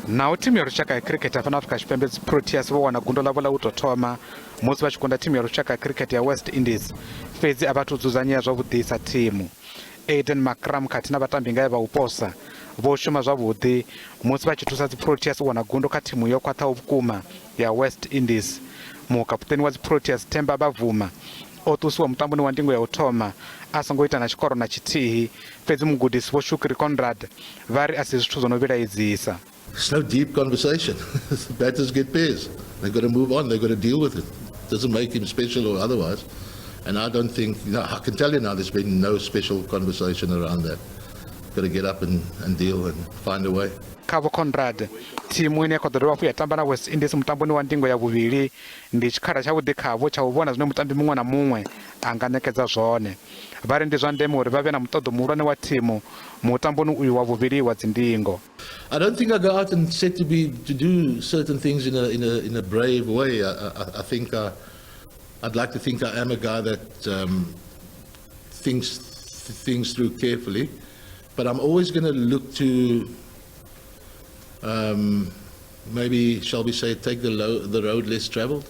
Naho thimu ya lushaka ya khirikhethe ya fhano Afrika Tshipembe dzi Proteas vho wana gundo ḽavho ḽa u tou thoma musi vha tshi kunda thimu ya lushaka ya khirikhethe ya West Indies, fhedzi a vha athu dzudzanyea zwavhuḓi sa thimu. Aiden Markram khathihi na vhatambi ngae vha u posa vho shuma zwavhuḓi musi vha tshi thusa dzi Proteas u wana gundo kha thimu yo khwaṱhaho vhukuma ya West Indies. Mukapuṱeni wa dzi Proteas Temba Bavuma o ṱusiwa mutamboni wa ndingo ya u thoma a songo ita na tshikoro na tshithihi, fhedzi mugudisi Vho Shukri Conrad vha ri a si zwithu zwo no vhilaedzisa. It's no deep conversation. Batters get pairs. They've got to move on. They've got to deal with it. Doesn't make him special or otherwise. And I don't think, no, I can tell you now, there's been no special conversation around that. Got to get up and deal and find a way. Kha Vho Conrad, thimu ine ya khou ḓo dovha hafhu ya tamba na West Indies mutamboni wa ndingo ya vhuvhili ndi tshikhala tshavhuḓi khavho tsha u vhona zwine mutambi muṅwe na muṅwe a nga ṋekedza zwone. Vha ri ndi zwa ndeme uri vha vhe na muṱoḓo muhulwane wa thimu mutamboni uyu wa vhuvhili wa dzindingo. I don't think I go out and set to do certain things in a brave way. I think I'd like to think I am a guy that thinks things through carefully, but I'm always going to look to maybe, shall we say, take the road less traveled.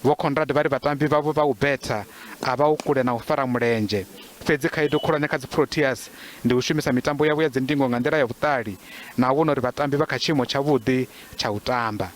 Vho Conrad vha ri vhatambi vhavho vha u betha a vha u kule na u fara mulenzhe, fhedzi khaedu khulwane kha dzi Proteas ndi u shumisa mitambo yavho ya dzindingo nga nḓila ya vhuṱali na u vhona uri vhatambi vha kha tshiimo tshavhuḓi tsha u tamba.